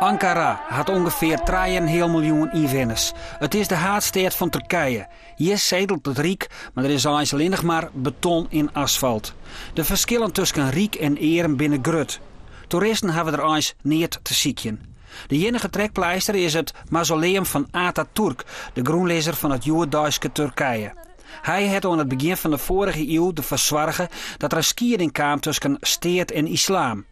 Ankara hat ûngefear trijeënheal miljoen ynwenners. It is de haadstêd fan Turkije. Hjir sedelt it ryk, mar der is eins allinnich mar beton en asfalt. De ferskillen tusken ryk en earm binne grut. Toeristen hawwe der eins neat te sykjen. De iennige trekpleister is it mausoleum fan Ataturk, de grûnlizzer fan it hjoeddeiske Turkije. Hy hat oan it begjin fan de foarige iuw derfoar soarge dat der in skieding kaam tusken steat en islam.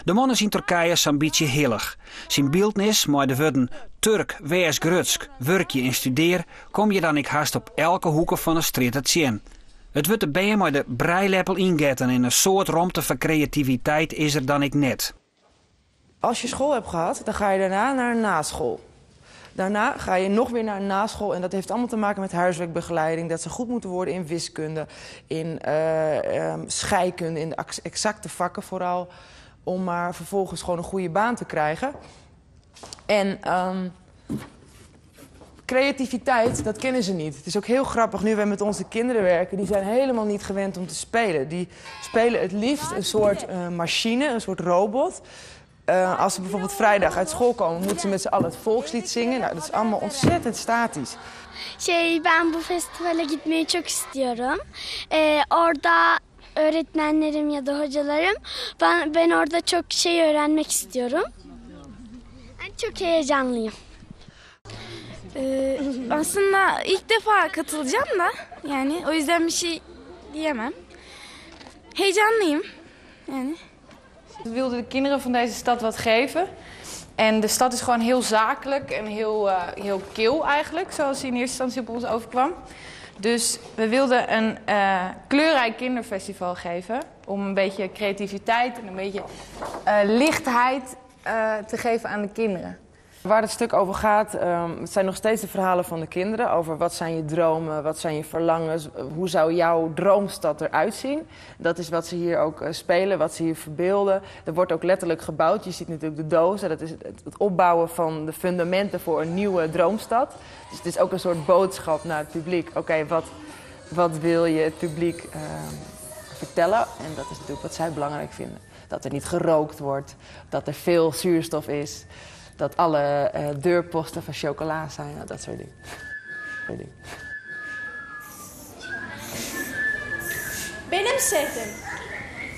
De man is yn Turkije sa'n bytsje hillich. Syn byltnis mei de wurden Turk, wês grutsk, wurkje en studear kom je dan ek hast op elke hoeke fan 'e strjitte tsjin. It wurdt de bern mei de brijleppel yngetten en in soad romte foar kreativiteit is der dan ek net. Als je school hebt gehad, dan ga je daarna naar een naschool. Daarna ga je nog weer naar een naschool en dat heeft allemaal te maken met huiswerkbegeleiding. Dat ze goed moeten worden in wiskunde, in uh, scheikunde, in de exacte vakken vooral. Om maar vervolgens gewoon een goede baan te krijgen. En um, creativiteit, dat kennen ze niet. Het is ook heel grappig, nu wij met onze kinderen werken, die zijn helemaal niet gewend om te spelen. Die spelen het liefst een soort uh, machine, een soort robot. Uh, als ze bijvoorbeeld vrijdag uit school komen, moeten ze met z'n allen het volkslied zingen. Nou, dat is allemaal ontzettend statisch. Şey, ben bu festivale gitmeyi çok istiyorum. Ee, orada öğretmenlerim ya da hocalarım, ben, ben orada çok şey öğrenmek istiyorum. Ben çok heyecanlıyım. Ee, aslında ilk defa katılacağım da yani o yüzden bir şey diyemem. Heyecanlıyım yani. We wilden de kinderen van deze stad wat geven. En de stad is gewoon heel zakelijk en heel, uh, heel kil eigenlijk, zoals die in eerste instantie op ons overkwam. Dus we wilden een uh, kleurrijk kinderfestival geven. Om een beetje creativiteit en een beetje uh, lichtheid te geven aan de kinderen. Waar het stuk over gaat, um, het zijn nog steeds de verhalen van de kinderen. Over wat zijn je dromen, wat zijn je verlangens, hoe zou jouw droomstad eruit zien. Dat is wat ze hier ook uh, spelen, wat ze hier verbeelden. Er wordt ook letterlijk gebouwd. Je ziet natuurlijk de dozen, dat is het, het opbouwen van de fundamenten voor een nieuwe droomstad. Dus het is ook een soort boodschap naar het publiek. Oké, okay, wat, wat wil je het publiek uh, vertellen? En dat is natuurlijk wat zij belangrijk vinden. Dat er niet gerookt wordt, dat er veel zuurstof is dat alle uh, deurposten van chocola zijn, nou, dat soort dingen. Benim şehrim.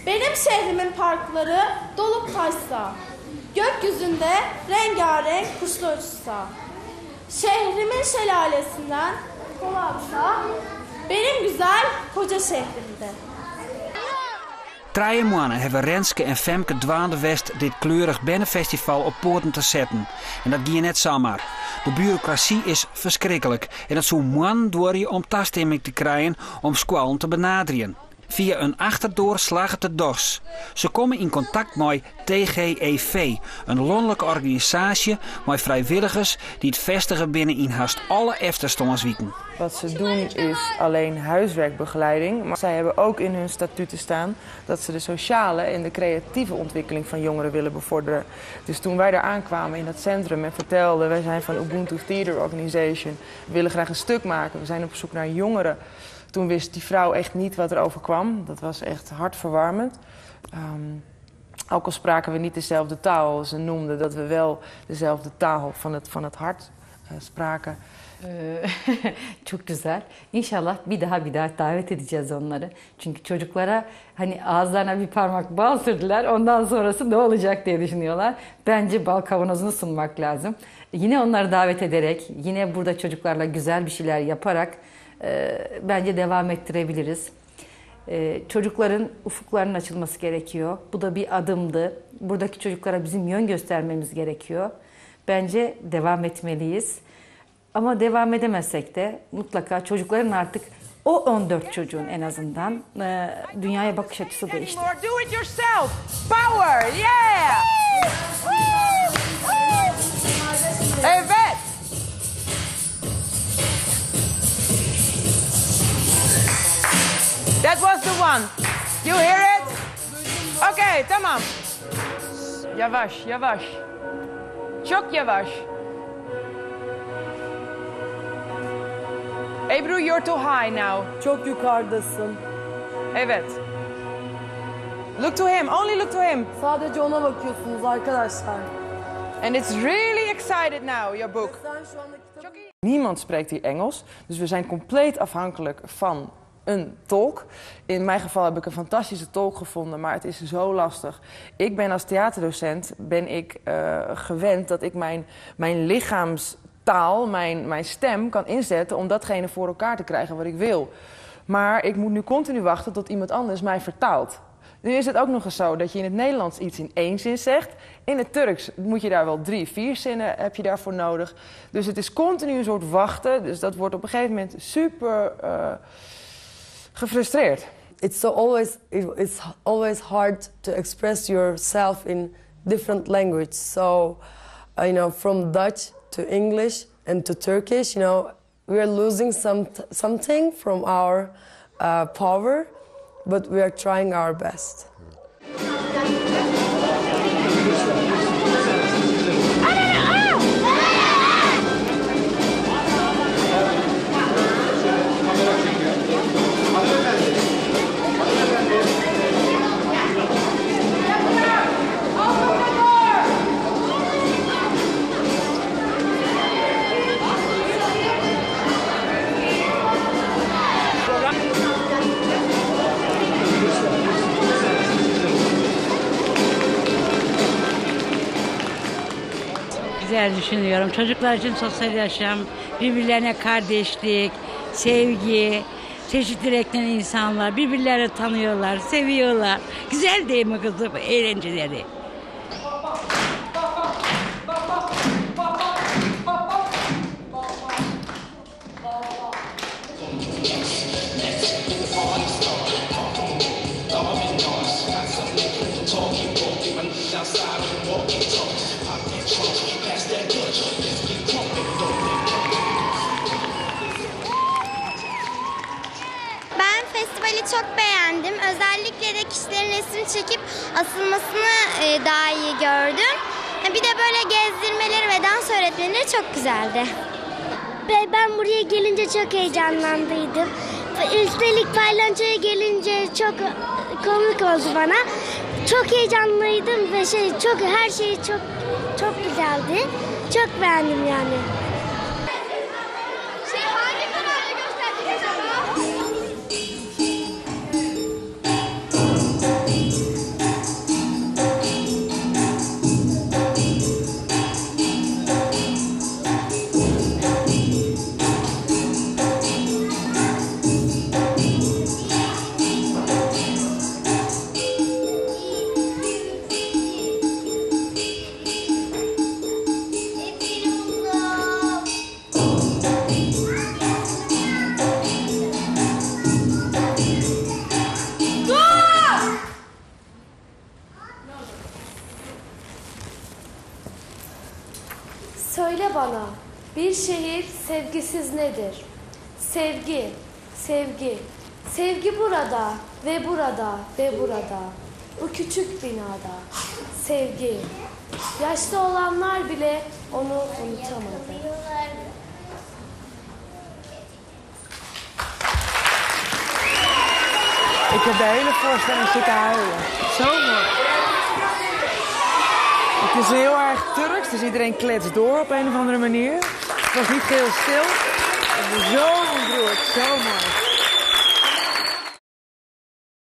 Benim şehrimin parkları dolup taşsa, gökyüzünde rengarenk kuşlar uçsa, şehrimin şelalesinden kol aksa, benim güzel koca şehrimde. Trije moanne hawwe Renske en Femke dwaande west dit kleurich bernefestival op poaten te setten. En dat gie net samar. De burokrasy is ferskriklik en it soe moannen duorje om tastimming te krijen om skoallen te benaderjen. Fia in achterdoar slagget it dochs. Se komme yn kontakt mei TGEV, in lanlike organisaasje mei frijwilligers dy't festige binne yn hast alle efterstânswiken. Wat ze doen is alleen huiswerkbegeleiding, maar zij hebben ook in hun statuten staan dat ze de sociale en de creatieve ontwikkeling van jongeren willen bevorderen. Dus toen wij daar aankwamen in dat centrum en vertelden, wij zijn van Ubuntu Theater Organization, we willen graag een stuk maken, we zijn op zoek naar jongeren. Toen wist die vrouw echt niet wat er overkwam. Dat was echt hartverwarmend. Um, ook al spraken we niet dezelfde taal, ze noemde dat we wel dezelfde taal van het, van het hart uh, spraken. Çok güzel. İnşallah bir daha bir daha davet edeceğiz onları. Çünkü çocuklara hani ağızlarına bir parmak bal sürdüler. Ondan sonrası ne olacak diye düşünüyorlar. Bence bal kavanozunu sunmak lazım. Yine onları davet ederek, yine burada çocuklarla güzel bir şeyler yaparak e, bence devam ettirebiliriz. E, çocukların ufuklarının açılması gerekiyor. Bu da bir adımdı. Buradaki çocuklara bizim yön göstermemiz gerekiyor. Bence devam etmeliyiz. Ama devam edemezsek de mutlaka çocukların artık o 14 çocuğun en azından e, dünyaya bakış açısı değişti. Do it yourself. Power, yeah! Evet. That was the one. You hear it? Okay, tamam. Yavaş, yavaş. Çok yavaş. Ebru, you're too high now. Çok yukarıdasın. Evet. Look to him, only look to him. Sadece ona bakıyorsunuz arkadaşlar. And it's really excited now, your book. Niemand spreekt hier Engels, dus we zijn compleet afhankelijk van een tolk. In mijn geval heb ik een fantastische tolk gevonden, maar het is zo lastig. Ik ben als theaterdocent ben ik, gewend dat ik mijn lichaamstaal, mijn stem kan inzetten om datgene voor elkaar te krijgen wat ik wil. Maar ik moet nu continu wachten tot iemand anders mij vertaalt. Nu is het ook nog eens zo dat je in het Nederlands iets in één zin zegt. In het Turks moet je daar wel 3, 4 zinnen heb je daarvoor nodig. Dus het is continu een soort wachten. Dus dat wordt op een gegeven moment super gefrustreerd. It's always hard to express yourself in different language. So, from Dutch to English and to Turkish, we are losing something from our power, but we are trying our best. Güzel düşünüyorum. Çocuklar için sosyal yaşam, birbirlerine kardeşlik, sevgi, çeşitli renkten insanlar birbirlerini tanıyorlar, seviyorlar. Güzel değil mi kızım eğlenceleri? Ben festivali çok beğendim. Özellikle de kişilerin resim çekip asılmasını daha iyi gördüm. Bir de böyle gezdirmeleri ve dans öğretmenleri çok güzeldi. Ben buraya gelince çok heyecanlandıydım. Üstelik palyaçoya gelince çok komik oldu bana. Çok heyecanlıydım ve her şey çok güzeldi. Çok beğendim. Hangi kanalda gösterecek acaba? Söyle bana, bir şehir sevgisiz nedir? Sevgi, sevgi, sevgi burada ve burada ve burada. Bu küçük binada. Sevgi. Yaşlı olanlar bile onu unutamadı. Ik heb de hele voorstelling zitten huilen. Zo mooi. Het is heel erg Turks, dus iedereen kletst door op een of andere manier. Het was niet heel stil. Ik ben zo ontroerd, zo mooi.